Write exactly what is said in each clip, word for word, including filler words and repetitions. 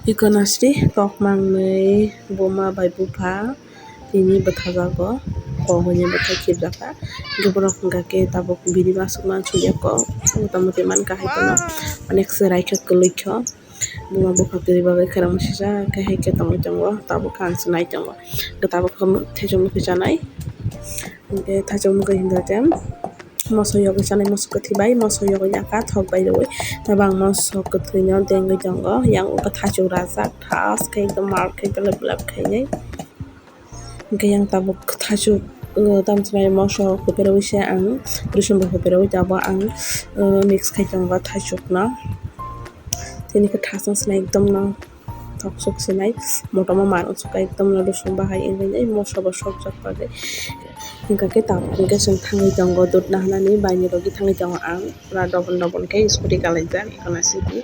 Iko nasri tok mangnwi buma bai bupha tini bwthajago, kok hwnwi bwthai khibjakha. Hwnkhe borok hwnkha khe tabuk bini masuk mansukya kok, motamoti mankha hai phano onek chwrai khe kwlwikho. Buma bupha kwrwi bagwi khwrang sijak khe hai khe tongwi tongo, tabuk khe ang se nai tongo. Tabuk khe thaichuk mukhui chanai, hwnkhe thaichuk mukhui hwnkha khe. Moso yogwi chanai, moso kwthwi bai, moso yogwi yakha thok bai rwui. Tabang moso kwthwino dengwi tongo, yang uko thachuk rajak, thas khe ekdom mar khe belep belep khainai. Hwnkhe yang tabuk thachuk, uh, tamo sanai moso kwpero wisa ang, rwsong bo kwpero wi tabuk ang, uh, mix khai tongo thachukno. Tini khe thasang sanai ekdom no. Thok sok sinai, motom o marung sok ekdom no rwsong bahai wngwi nai moso bo sokjak bagwi. Hwnkha khe tabuk hwnkhe chwng thangwi tongo dudna hanani, baini logi thangwi tongo ang. Pura dobon dobon khe scooty kalaijak, ekhono city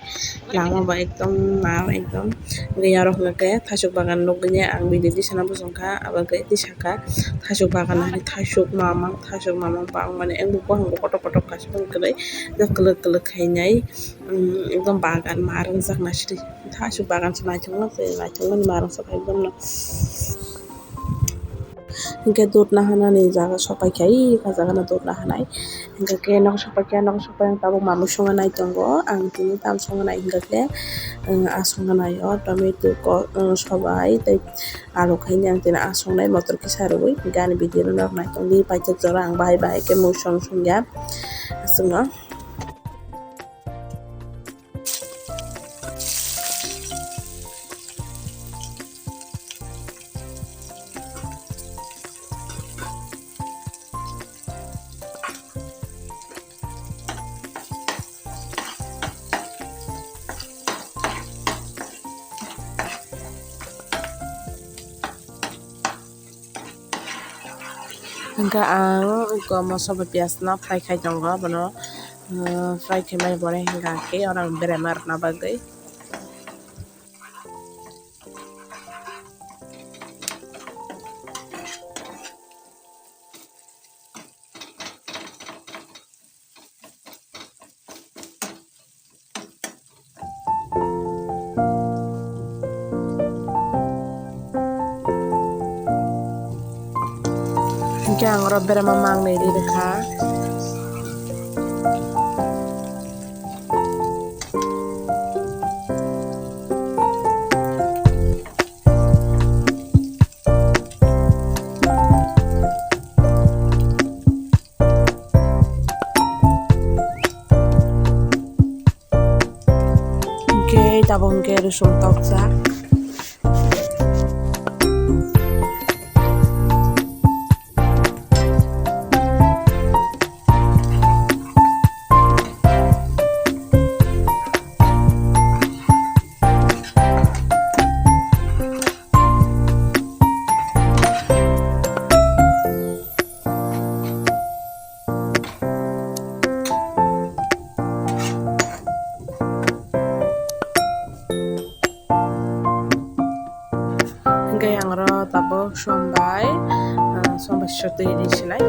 lama bo ekdom mar ekdom. Hwnkhe yarok hwnkha khe thasuk bagan nukgwi ang video tisana bosongkha, abo khe tisakha thasuk bagan hai thasuk mamang, thasuk mamang bangmani. Ang bo buphang bo kotor kotor kaisa phano kwrwi, kwlwk kwlwk khainai. Umm, ekdom bagan ma rwngjak nasri. Thasuk bagan se naithokma se naithokmani ma rwngsa ekdom no. Hwnkhe dudna hanani jaga sopaikha, ih, o jaga no dudna hanai. Hwnkhe khe nok sopaikha, nok sopai ang tabuk mamui songnai tongo. Ang tini tam songnai hwnkha khe, umm, a songnai o tomato ko, umm, sobai tei alu khaini ang tini a songnai motor kisa rwui. Hwnkhe ani video no nok naitongdi paithak jora ang bahai bahai khe mui song songya aswkno. Hwnkhe ang iko moso bai piyaj no fry khai tongo, bono, uh, fry khaimani pore hwnkha khe oro ang berema rwna bagwi. Hwnkhe ang oro berama mangnwi ri rwkha. Hwnkhe tabuk hwnkhe rwsong tokjak. Hwnkhe ang oro tabuk sombai, ah, sombai sotwi ri sinai.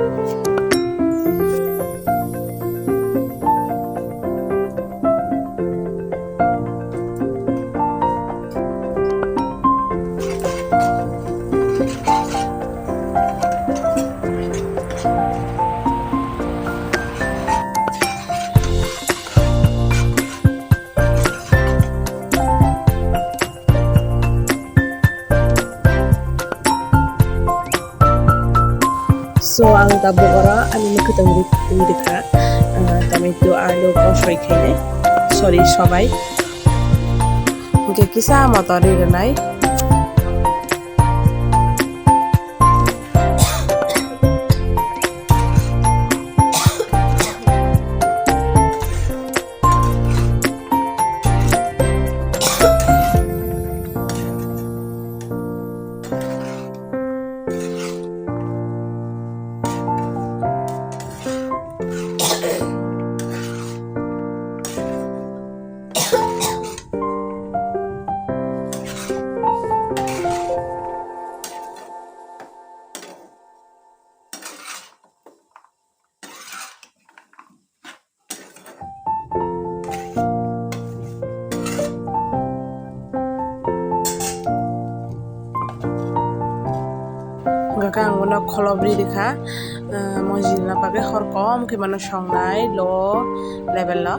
So, ang tabuk oro ani mwkhwtwng ri-, ri rwkha, ah, tomato, alu, kosoi khainai, sorry, sobai. Hwnkhe kisa motor ri rwnai. Hwnkhe ang bono kholobri rikha, ah, mojilna bagwi hor kom khe mano songnai low level o.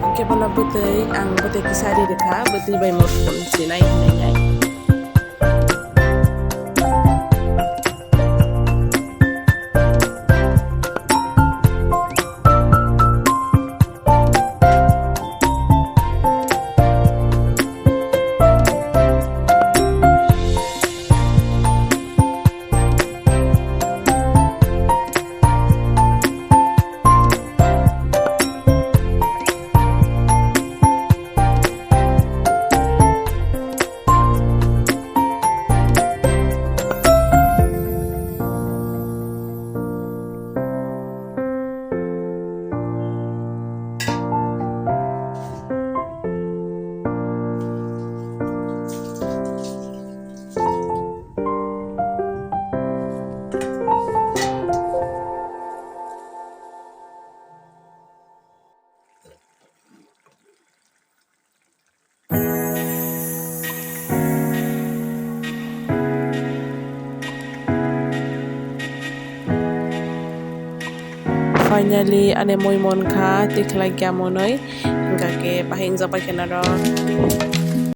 Hwnkhe bono bwtwi, ang bwtwi kisa ri rwkha, bwtwi bai motwi sinai hinwi nai. Finally, ani mui mon kha, tikhlai kya monoi, hingkha khe bahai wngjak bai khe norok.